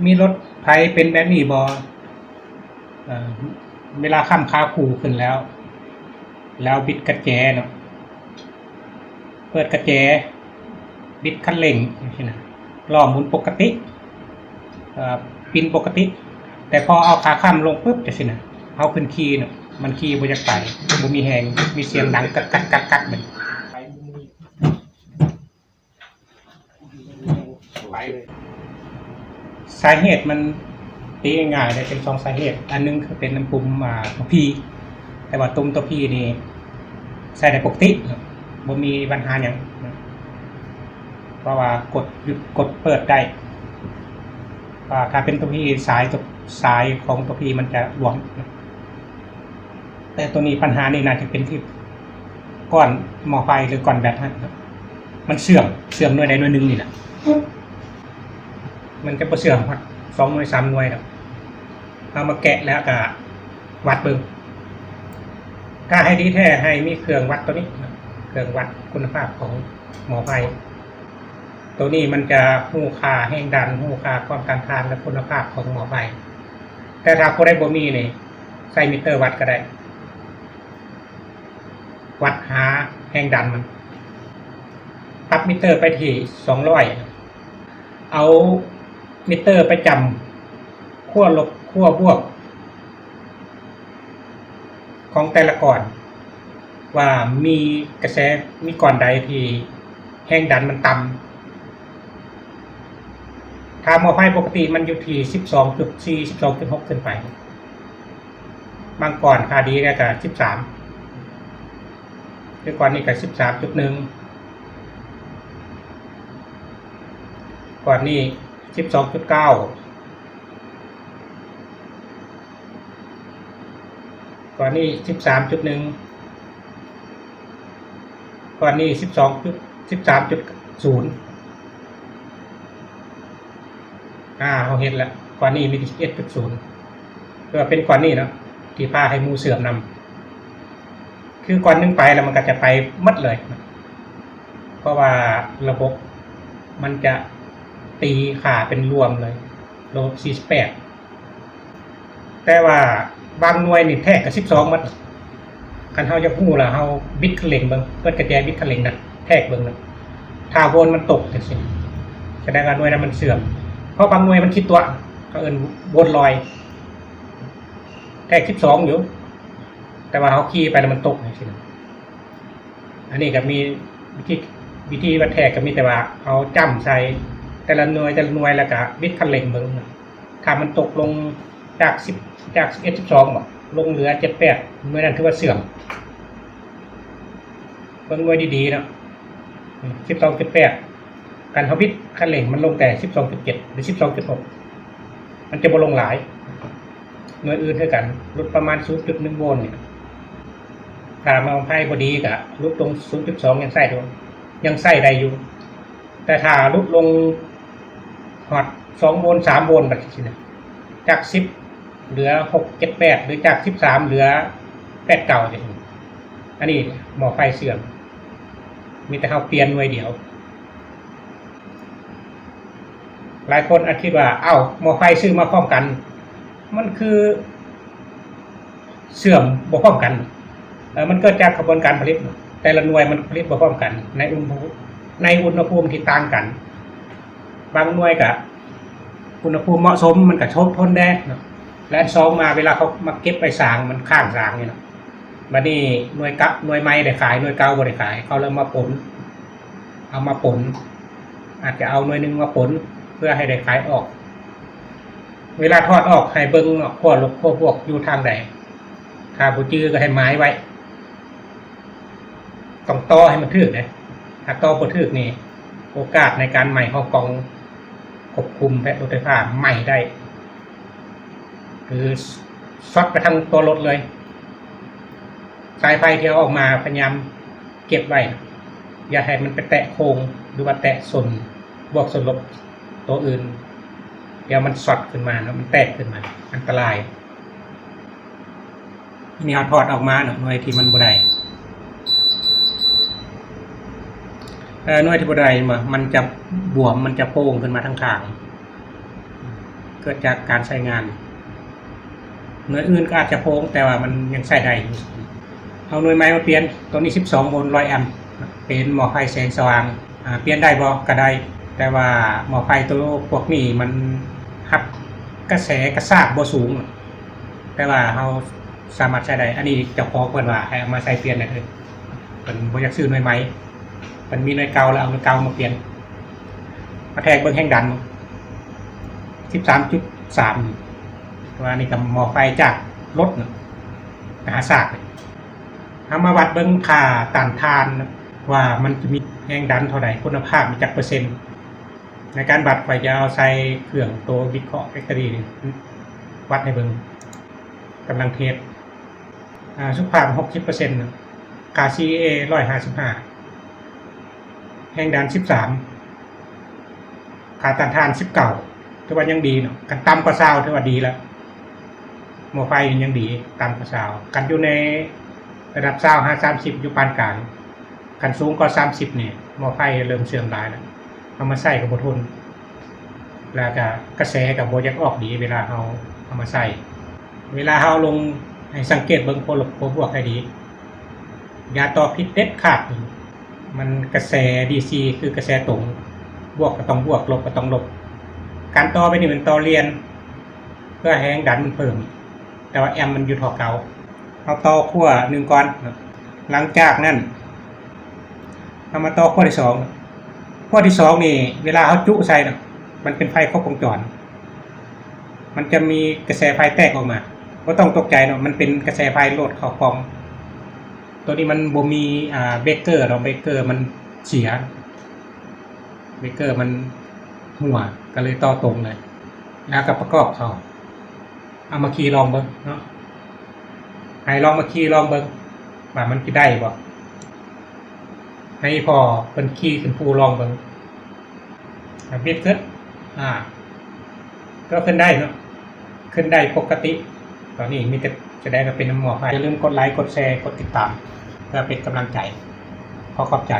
ມີລົດໃຜເປັນແບບນີ້ບໍ່? ເອີ ເວລາຄ້ຳຄາຄູ່ຂຶ້ນແລ້ວ ແລ້ວບິດກະແຈເນາະ ເປີດກະແຈ ບິດຄັນເລັ່ງຈັ່ງຊີ້ນະ ລໍ້ໝູນປົກກະຕິ ເອີ ປິ່ນປົກກະຕິ ແຕ່ພໍເອົາຂາຄ້ຳລົງປຶບຈັ່ງຊີ້ນະ ເຮົາຂຶ້ນຂີ່ເນາະ ມັນຂີ່ບໍ່ຢາກໄປ ບໍ່ມີແຮງ ມີສຽງດັງກັກໆໆໆ ແບບ ສາເຫດມັນຕີງ່າຍໆ ໄດ້ເປັນສອງສາເຫດ ອັນໜຶ່ງຄືເປັນນຳປຸ່ມ ອ່າ ຕົວ P ແຕ່ວ່າຕຸ່ມຕົວ P ນີ້ໃຊ້ໄດ້ປົກກະຕິ ບໍ່ມີບັນຫາຫຍັງ ເພາະວ່າກົດຢຸດກົດເປີດໄດ້ ຖ້າເປັນຕົວ P ສາຍຕົວ ສາຍຂອງຕົວ P ມັນຈະຫຼວມ ແຕ່ຕົວນີ້ ບັນຫານີ້ໜ້າຈະເປັນທີ່ກ້ອນໝໍ້ໄຟ ຫຼື ກ້ອນແບັດຫັ້ນ ມັນເຊື່ອມ ເຊື່ອມໜ່ວຍໃດໜ່ວຍໜຶ່ງນີ້ແຫຼະ ມັນຈະບໍ່ເຊື່ອມຮອດສອງໜ່ວຍສາມໜ່ວຍດອກ ເຮົາມາແກະແລ້ວກະວັດເບິ່ງ ຖ້າໃຫ້ດີແທ້ໃຫ້ມີເຄື່ອງວັດຕົວນີ້ ເຄື່ອງວັດຄຸນນະພາບຂອງໝໍ້ໄຟ ຕົວນີ້ມັນຈະຮູ້ຄ່າແຮງດັນ ຮູ້ຄ່າຄວາມຕ້ານທານ ແລະ ຄຸນນະພາບຂອງໝໍ້ໄຟ ແຕ່ຖ້າຜູ້ໃດບໍ່ມີນີ້ ໃຊ້ມິເຕີວັດກໍໄດ້ ວັດຫາແຮງດັນມັນ ປັບມິເຕີໄປທີ່ສອງຮ້ອຍ ເອົາມິເຕີໄປຈ້ຳ ຂົ້ວລົບ ຂົ້ວບວກ ຂອງແຕ່ລະກ້ອນ ວ່າມີກະແສ ມີກ້ອນໃດທີ່ແຮງດັນມັນຕ່ຳ ຖ້າໝໍ້ໄຟປົກກະຕິມັນຢູ່ທີ່ສິບສອງຈຸດສີ່ ສິບສອງຈຸດຫົກ ຂຶ້ນໄປ ບາງກ້ອນຄ່າດີແລ້ວກໍສິບສາມ ຄືກ້ອນນີ້ກໍສິບສາມຈຸດໜຶ່ງ ກ້ອນນີ້ສິບສອງຈຸດເກົ້າ ກ້ອນນີ້ສິບສາມຈຸດໜຶ່ງ ກ້ອນນີ້ສິບສອງຈຸດ ສິບສາມຈຸດສູນ ອາ ເຮົາເຫັນແລ້ວ ກ້ອນນີ້ມີແຕ່ສິບເອັດຈຸດສູນ ຄືວ່າເປັນກ້ອນນີ້ເນາະ ທີ່ພາໃຫ້ໝູ່ເສື່ອມນຳ ຄືກ້ອນໜຶ່ງໄປແລ້ວມັນກໍຈະໄປໝົດເລີຍ ເພາະວ່າລະບົບມັນຈະຕີຄ່າເປັນລວມເລີຍ ລະບົບສີ່ສິບແປດ ແຕ່ວ່າບາງໜ່ວຍນີ້ແທກກໍສິບສອງໝົດ ຄັນເຮົາຢາກຮູ້ລະ ເຮົາບິດຄັນເລັ່ງເບິ່ງ ເປີດກະແຈບິດຄັນເລັ່ງນະ ແທກເບິ່ງນະ ຖ້າໂວນມັນຕົກຈັ່ງຊີ້ ສະແດງວ່າໜ່ວຍນັ້ນມັນເສື່ອມ ເພາະບາງໜ່ວຍມັນຄິດຕົວະ ເຂົາເອີ້ນໂວນລອຍ ແທກສິບສອງຢູ່ ແຕ່ວ່າເຮົາຂີ່ໄປແລ້ວມັນຕົກຈັ່ງຊີ້ນະ ອັນນີ້ກໍມີວິທີ ວິທີວັດແທກກໍມີແຕ່ວ່າເອົາຈ້ຳໃສ່ແຕ່ລະໜ່ວຍ ແຕ່ລະໜ່ວຍ ແລ້ວກໍບິດຄັນເລັ່ງເບິ່ງ ຖ້າມັນຕົກລົງຈາກສິບ ຈາກສິບເອັດ ສິບສອງບໍ ລົງເຫຼືອເຈັດ ແປດ ໜ່ວຍນັ້ນຖືວ່າເສື່ອມ ເບິ່ງໜ່ວຍດີໆເນາະ ສິບສອງຈຸດແປດ ຄັນເຮົາບິດຄັນເລັ່ງມັນລົງແຕ່ສິບສອງຈຸດເຈັດ ຫຼື ສິບສອງຈຸດຫົກ ມັນຈະບໍ່ລົງຫຼາຍ ໜ່ວຍອື່ນຄືກັນ ຫຼຸດປະມານສູນຈຸດໜຶ່ງໂວນນີ້ ຖ້າໝໍ້ໄຟບໍ່ດີກໍຫຼຸດລົງສູນຈຸດສອງ ຍັງໃຊ້ໄດ້ ຍັງໃຊ້ໄດ້ຢູ່ ແຕ່ຖ້າຫຼຸດລົງຮອດສອງໂວນ ສາມໂວນ ບັດຊີ້ນະ ຈາກສິບເຫຼືອຫົກ ເຈັດ ແປດ ຫຼື ຈາກສິບສາມເຫຼືອແປດ ເກົ້າ ຈັ່ງຊີ້ ອັນນີ້ໝໍ້ໄຟເສື່ອມ ມີແຕ່ເຮົາປ່ຽນໜ່ວຍດຽວ. ຫຼາຍຄົນອາດຄິດວ່າ ເອົ້າ ໝໍ້ໄຟຊື້ມາພ້ອມກັນ ມັນຄືເສື່ອມບໍ່ພ້ອມກັນ? ເອີ ມັນເກີດຈາກຂະບວນການຜະລິດ ແຕ່ລະໜ່ວຍມັນຜະລິດບໍ່ພ້ອມກັນ ໃນອຸນຫະພູມ ໃນອຸນຫະພູມທີ່ຕ່າງກັນ. ບາງໜ່ວຍກະອຸນຫະພູມເໝາະສົມ ມັນກະທົນແດ່ເນາະ ແລະ ອັນສອງມາ ເວລາເຂົາມາເກັບໄປສາງ ມັນຄ້າງສາງນີ້ເນາະ ບາດນີ້ໜ່ວຍເກົ່າ ໜ່ວຍໃໝ່ໄດ້ຂາຍ ໜ່ວຍເກົ່າບໍ່ໄດ້ຂາຍ ເຂົາເລີຍມາປົນ ເອົາມາປົນ ອາດຈະເອົາໜ່ວຍໜຶ່ງມາປົນ ເພື່ອໃຫ້ໄດ້ຂາຍອອກ. ເວລາຖອດອອກໃຫ້ເບິ່ງເນາະ ຂົ້ວລົບ ຂົ້ວບວກຢູ່ທາງໃດ ຖ້າບໍ່ຈື່ກໍໃຫ້ໝາຍໄວ້ ຕ້ອງຕໍ່ໃຫ້ມັນຖືກເດ້ ຖ້າຕໍ່ບໍ່ຖືກນີ້ ໂອກາດໃນການໄໝ້ຂອງກ່ອງຄວບຄຸມແພະລົດໄຟຟ້າໄໝ້ໄດ້ ຫຼື ຊັອດໄປທາງຕົວລົດເລີຍ. ສາຍໄຟທີ່ເອົາອອກມາພະຍາຍາມເກັບໄວ້ ຢ່າໃຫ້ມັນໄປແຕະໂຄງ ຫຼືວ່າແຕະສົ້ນບວກສົ້ນລົບຕົວອື່ນ ດຽວມັນຊັອດຂຶ້ນມາເນາະ ມັນແຕກຂຶ້ນມາ ອັນຕະລາຍ. ນີ້ເຮົາຖອດອອກມາເນາະ ໜ່ວຍທີ່ມັນບໍ່ໄດ້ ເອີ ໜ່ວຍທີ່ບໍ່ໄດ້ ເຫັນບໍ່ ມັນຈະບວມ ມັນຈະໂປ່ງຂຶ້ນມາທາງຂ້າງ. ເກີດຈາກການໃຊ້ງານ. ໜ່ວຍອື່ນກໍອາດຈະໂພງ ແຕ່ວ່າມັນຍັງໃຊ້ໄດ້. ເອົາໜ່ວຍໃໝ່ມາປ່ຽນ. ໂຕນີ້ສິບສອງໂວນ ຮ້ອຍແອມ ເປັນໝໍ້ໄຟແສງສະຫວ່າງ. ອາ ປ່ຽນໄດ້ບໍ່? ກໍໄດ້, ແຕ່ວ່າໝໍ້ໄຟໂຕພວກນີ້ມັນຮັບກະແສກະຊາກບໍ່ສູງ, ແຕ່ວ່າເຮົາສາມາດໃຊ້ໄດ້. ອັນນີ້ເຈົ້າຂອງເພິ່ນວ່າໃຫ້ເອົາມາໃສ່ປ່ຽນໄດ້ເລີຍ, ເພິ່ນບໍ່ຢາກຊື້ໜ່ວຍໃໝ່. ມັນມີໜ່ວຍເກົ່າ ແລ້ວເອົາໜ່ວຍເກົ່າມາປ່ຽນ. ມາແທກເບິ່ງແຮງດັນ ສິບສາມຈຸດສາມ ວ່ານີ້ກໍໝໍ້ໄຟຈາກລົດນະ ໄປຫາຊາກ. ເຮົາມາວັດເບິ່ງຄ່າຕ້ານທານນະ ວ່າມັນຈະມີແຮງດັນເທົ່າໃດ, ຄຸນນະພາບມີຈັກເປີເຊັນ. ໃນການວັດ ຂ້ອຍຈະເອົາໃສ່ເຄື່ອງໂຕວິເຄາະແຟັກເຕີຣີນີ້ ວັດໃຫ້ເບິ່ງ. ກຳລັງເທສ ອາ ສຸຂະພາບຫົກສິບເປີເຊັນ, ຄ່າ ຊີເອ ຮ້ອຍຫ້າສິບຫ້າ, ແຮງດັນສິບສາມ, ຄ່າຕ້ານທານສິບເກົ້າ ຖືວ່າຍັງດີເນາະ. ຄັນຕ່ຳກວ່າຊາວ ຖືວ່າດີລະ, ໝໍ້ໄຟນີ້ຍັງດີ, ຕ່ຳກວ່າຊາວ. ຄັນຢູ່ໃນລະດັບຊາວຫາສາມສິບ ຢູ່ປານກາງ. ຄັນສູງກວ່າສາມສິບນີ້ ໝໍ້ໄຟເລີ່ມເສື່ອມຫຼາຍແລ້ວ, ເອົາມາໃຊ້ກໍບໍ່ທົນ, ແລ້ວກະກະແສກໍບໍ່ຢາກອອກດີເວລາເຮົາເອົາມາໃຊ້. ເວລາເຮົາລົງໃຫ້ສັງເກດເບິ່ງຂົ້ວລົບຂົ້ວບວກໃຫ້ດີ, ຢ່າຕໍ່ຜິດເດັດຂາດ. ມັນກະແສດີຊີຄືກະແສຕົງ, ບວກກໍຕ້ອງບວກ, ລົບກໍຕ້ອງລົບ. ການຕໍ່ໄປນີ້ແມ່ນຕໍ່ລຽນ ເພື່ອໃຫ້ແຮງດັນມັນເພີ່ມ, ແຕ່ວ່າແອມມັນຢູ່ທໍ່ເກົ່າ. ເຮົາຕໍ່ຂົ້ວໜຶ່ງກ່ອນ, ຫຼັງຈາກນັ້ນ ເຮົາມາຕໍ່ຂົ້ວທີສອງ. ຂົ້ວທີສອງນີ້ ເວລາເຮົາຈຸໃສ່ນະ ມັນເປັນໄຟຄົບວົງຈອນ, ມັນຈະມີກະແສໄຟແຕກອອກມາ. ບໍ່ຕ້ອງຕົກໃຈເນາະ, ມັນເປັນກະແສໄຟໂຫຼດເຂົ້າກ່ອງ. ໂຕນີ້ມັນບໍ່ມີ ອ່າ ເບຣກເກີເນາະ, ເບຣກເກີມັນເສຍ, ເບຣກເກີມັນຮົ່ວ, ກໍເລີຍຕໍ່ຕົງເລີຍ. ແລ້ວກໍປະກອບເຂົ້າ. ເອົາມາຂີ່ລອງເບິ່ງເນາະ, ໃຫ້ລອງມາຂີ່ລອງເບິ່ງວ່າມັນຊິໄດ້ບໍ່. ໃຫ້ພໍ່ເພິ່ນຂີ່ຂຶ້ນພູລອງເບິ່ງ, ບິດຂຶ້ນ ອາ ກໍຂຶ້ນໄດ້ເນາະ, ຂຶ້ນໄດ້ປົກກະຕິ. ຕອນນີ້ມີແຕ່ສະແດງວ່າເປັນນຳໝໍ້ໄຟ. ຢ່າລືມກົດໄລ, ກົດແຊ, ກົດຕິດຕາມ ເພື່ອເປັນກຳລັງໃຈ. ຂໍຂອບໃຈ.